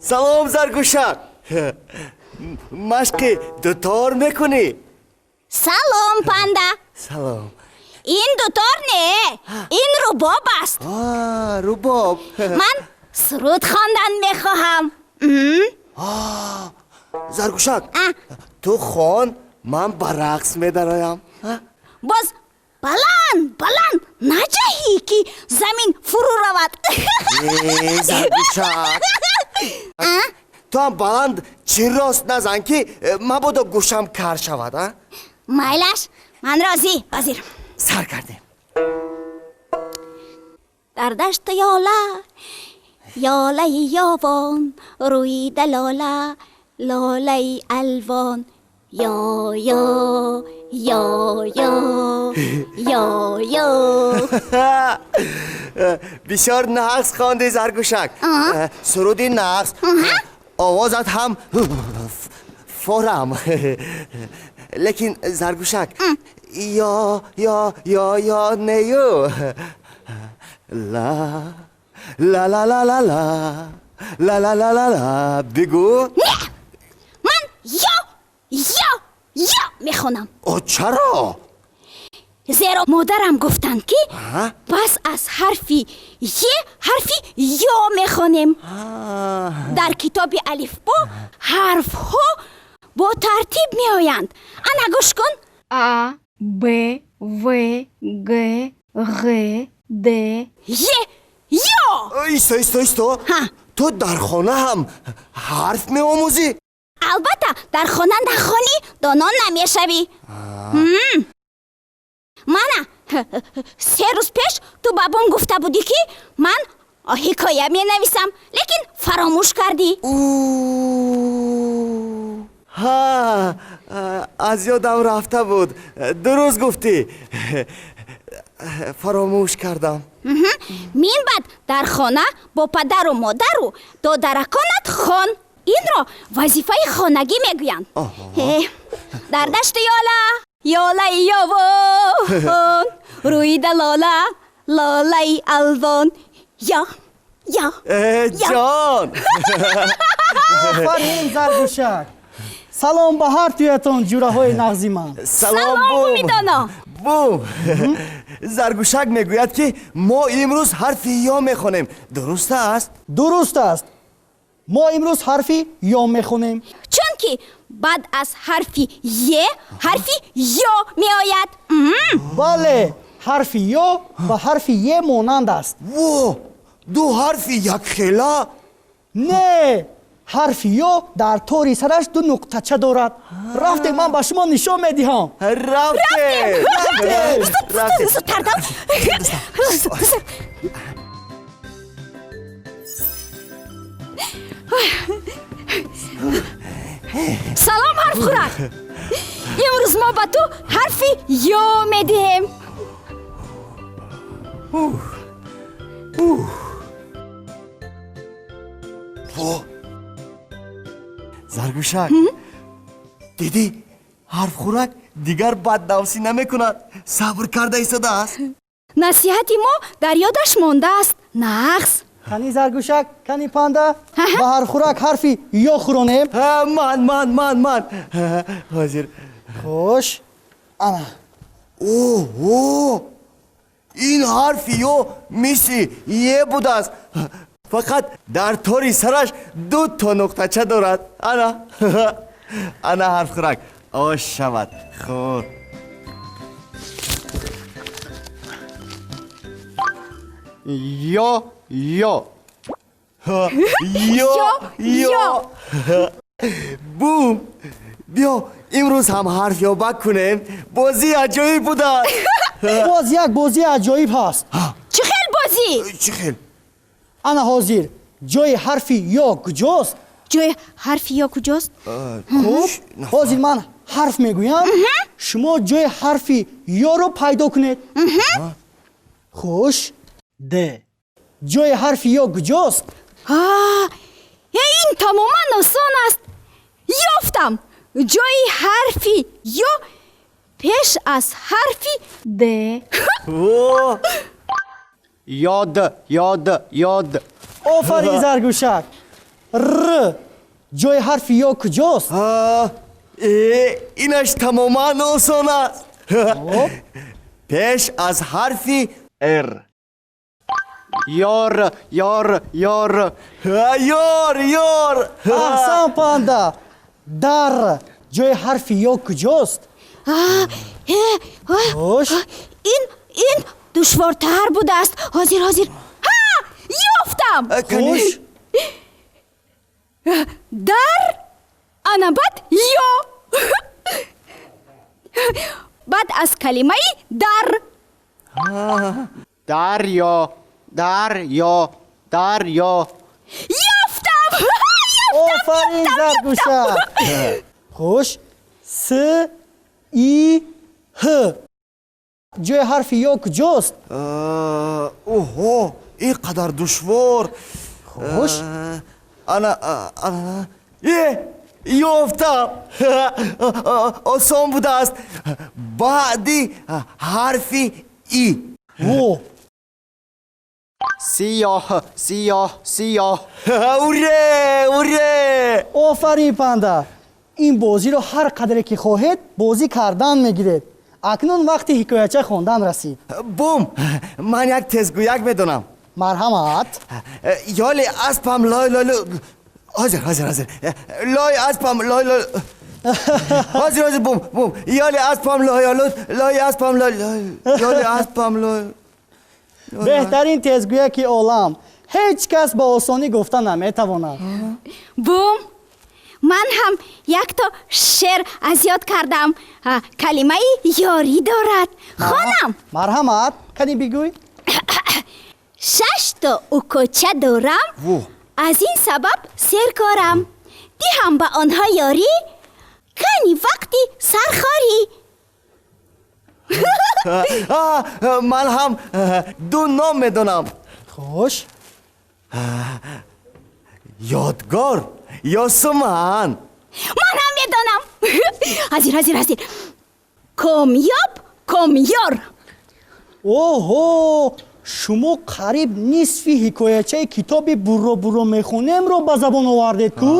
Салом, Заргӯшак, машқи дутор мекунӣ? Салом, Панда. Салом. Ин дутор не, ин рубоб аст. Рубоб. Ман суруд хондан мехоҳам. Заргӯшак, ту хон, ман ба рақс медароям. Боз баланд баланд наҷаҳӣ, ки замин фурӯ равад. Заргӯшак, ту ҳам баланд чӣ рост назан, ки мабодо гӯшам кар шавад. Майлаш, ман розӣ. Ҳозир. Сар кардем. Дар дашти ёла, ёлаи ёвон, рӯида лола, лолаи алвон. Ё, ё, ё, ё, ё, ё. Бисёр нағз хонди, Заргӯшак, суруди нағз, овозат ҳам форам. Лекин, Заргӯшак, ё, ё, ё, ё нею, ла ла ла ла ла ла ла ла ла ла ла бигӯ. Не, ман ё, ё, ё мехонам. О, чаро? Зеро модарам гуфтанд, ки пас аз ҳарфи е ҳарфи ё мехонем. Дар китоби алифбо ҳарфҳо бо тартиб меоянд. Ана, гӯш кун. А, Б, В, Г, Ғ, Д. Е, ё. Исто, исто, исто! Ту дар хона ҳам ҳарф меомӯзӣ? Албатта, дар хона нахонӣ, доно намешавӣ. Мана, 3 рӯз пеш ту ба бом гуфта будӣ, ки ман ҳикоя менависам, лекин фаромӯш кардӣ. Ҳа, аз ёдам рафта буд. Дуруст гуфтӣ, фаромӯш кардам. Мин баъд дар хона бо падару модару додараконат хон. Инро вазифаи хонагӣ мегӯянд. Дар дашти ёла, ёлаи ёвон, рӯида лола, лолаи алвон. Ё, ё. Ҷон. Офарин, Заргӯшак! Салом ба ҳар дуятон, ҷураҳои нағзи ман! Салом. Бумидоно. Бум, Заргӯшак мегӯяд, ки мо имрӯз ҳарфи ё мехонем. Дуруст аст? Дуруст аст, мо имрӯз ҳарфи ё мехонем. Чунки баъд аз ҳарфи е ҳарфи ё меояд. Бале, ҳарфи ё ба ҳарфи е монанд аст. Во, ду ҳарфи якхела? Не, ҳарфи ё дар тори сараш ду нуқтача дорад. Рафтем, ман ба шумо нишон медиҳам. Рафтем. Зудтар дав. Салом, ҳарфхӯрак! Имрӯз мо ба ту ҳарфи ё медиҳем. Во, Заргӯшак, дидӣ, ҳарфхӯрак дигар баднавсӣ намекунад, сабр карда истодааст. Насиҳати мо дар ёдаш мондааст. Нағз. Кани, Заргӯшак, кани, Панда, ба ҳарфхӯрак ҳарфи ё хӯронем. Ман, ман, ман, ман ҳозир. Хуш, ана. Оҳо, ин ҳарфи ё мисли е будааст, фақат дар тори сараш ду то нуқтача дорад. Ана, ана, ҳарфхӯрак, ош шавад, хӯр. Ё, ё. Ё, ё. Бум, биё, имрӯз ҳам ҳарф ёбак кунем. Бозии аҷоиб будааст. Боз як бозии аҷоиб ҳаст. Чӣ хел бозӣ? Чӣ хел? Ана ҳозир, ҷои ҳарфи ё куҷост? Ҷои ҳарфи ё куҷост? Хуб, ҳозир ман ҳарф мегӯям, шумо ҷои ҳарфи ёро пайдо кунед. Хуш. Д. Ҷои ҳарфи ё куҷост? Ин тамоман осон аст. Ёфтам! Ҷои ҳарфи ё пеш аз ҳарфи Д. Ёд, ёд, ёд. Офарин, Заргӯшак. Р, ҷои ҳарфи ё куҷост? Инаш тамоман осон аст. Пеш аз ҳарфи Р. Ёр, ёр, ёр. Ёр, ёр. Аҳсан, Панда. Дар, ҷои ҳарфи ё куҷост? Хуш. Ин душвортар будааст. Ҳозир, ҳозир, ҳа, ёфтам. Хуш. Дар, ана, баъд ё, баъд аз калимаи дар. Дарё, дарё, дарё. Ёфтам! Офарин, Заргӯшак. Хуш, с, и, ҳ, ҷои ҳарфи ё куҷост? Оҳо, ин қадар душвор. Хуш. Ана, ана, е, ёфтам, осон будааст. Баъди ҳарфи и. Во. Сиёҳ, сиёҳ, сиёҳ. Уре, уре! Офарин, Панда. Ин бозиро ҳар қадре ки хоҳед бозӣ кардан мегиред. Акнун вақти ҳикояча хондан расид. Бум, ман як тезгӯяк медонам. Марҳамат. Ёли аспам лой лой, ҳозир, ҳозир, ҳозир, лой аспам лой лой, ҳозир, ҳозир, бум, бум, ёли аспам лойолуд, лои аспам лой, ёли аспам лой. Беҳтарин тезгӯяки олам. Ҳеҷ кас ба осонӣ гуфта наметавонад. Бум, ман ҳам якто шеър аз ёд кардам. Калимаи ёрӣ дорад. Хонам? Марҳамат, кани бигӯй. Шашто укоча дорам, аз ин сабаб серкорам. Диҳам ба онҳо ёрӣ, кани вақти сархорӣ. Ман ҳам ду ном медонам. Хуш. Ёдгор, Ёсуман. Ман ҳам медонам. Ҳазир, ҳазир, ҳазир. Комёб, комёр. Оҳо, шумо қариб нисфи ҳикоячаи китоби бурро бурро мехонемро ба забон овардед ку.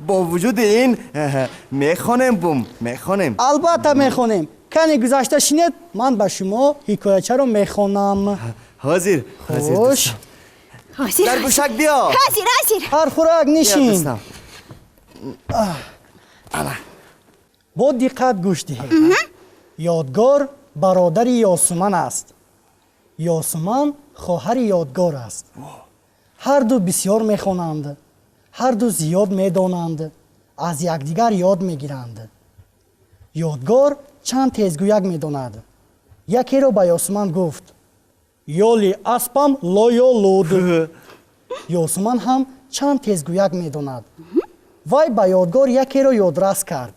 Бо вуҷуди ин мехонем, бум, мехонем. Албатта мехонем. Кане гузашта шинед, ман ба шумо ҳикоячаро мехонам. Ҳозир, ҳозир. Хуш. Ҳозир. Заргӯшак, биё. Ҳозир, ҳозир. Ҳарфхӯрак, нишин. Бо диққат гӯш диҳед. Ёдгор бародари Ёсуман аст, Ёсуман хоҳари Ёдгор аст. Ҳарду бисьёр мехонанд, ҳарду зиёд медонанд, аз якдигар ёд мегиранд. Ёдгор чанд тезгӯяк медонад. Якеро ба Ёсуман гуфт: «Ёли аспам лойолуд». Ёсуман ҳам чанд тезгӯяк медонад. Вай ба Ёдгор якеро ёдрас кард: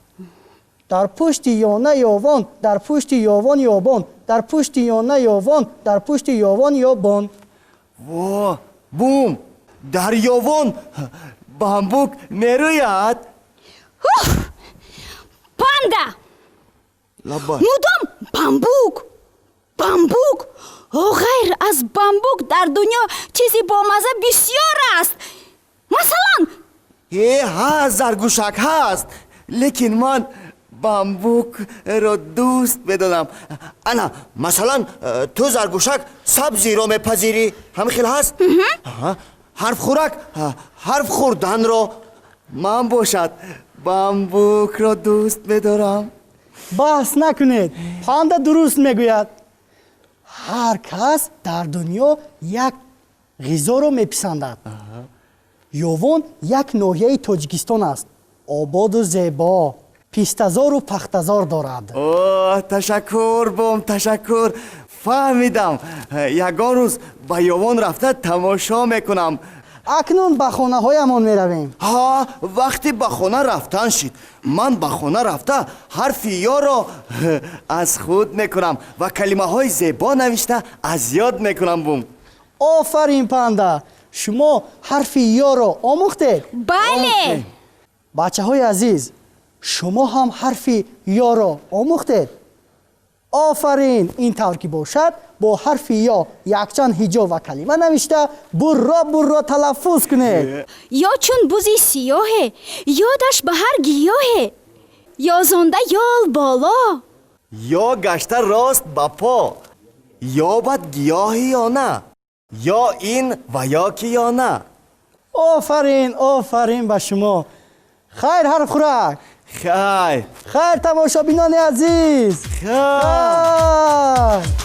«Дар пушти ёна ёвон, дар пушти ёвон ёбон, дар пушти ёна ёвон, дар пушти ёвон ёбон». Во, бум, дар ёвон бамбук мерӯяд. Панда! Лаббай. Мудом бамбук, бамбук. О, ғайр аз бамбук дар дунё чизи бомаза бисёр аст. Масалан? Э, ҳаст, Заргӯшак, ҳаст, лекин ман бамбукро дӯст медонам. Ана, масалан, ту, Заргӯшак, сабзиро мепазирӣ, ҳамин хел ҳаст. Ҳарфхӯрак ҳарф хӯрданро, ман бошад бамбукро дӯст медорам. Баҳс накунед, Панда дуруст мегӯяд. Ҳар кас дар дунё як ғизоро меписандад. Ёвон як ноҳияи Тоҷикистон аст, ободу зебо, пистазору пахтазор дорад. О, ташаккур, бум, ташаккур. Фаҳмидам, ягон рӯз ба Ёвон рафта тамошо мекунам. Акнун ба хонаҳоямон меравем. Ҳа, вақте ба хона рафтан шид, ман ба хона рафта ҳарфи ёро аз худ мекунам ва калимаҳои зебо навишта аз ёд мекунам, бум. Офарин, Панда. Шумо ҳарфи ёро омӯхтед? Бале. Бачаҳои азиз, шумо ҳам ҳарфи ёро омӯхтед? Офарин! Ин тавр ки бошад, бо ҳарфи ё якчанд ҳиҷо ва калима навишта, бурро бурро талаффуз кунед. Ё чун бузи сиёҳе, ёдаш ба ҳар гиёҳе, ёзонда ёл боло. Ё гашта рост ба по, ёбад гиёҳи ё на, ё ин ва ё ки ё на. Офарин, офарин ба шумо! Хайр, ҳарфхӯрак! Хайр. Хайр, тамошобинони азиз! Хайр. Хайр.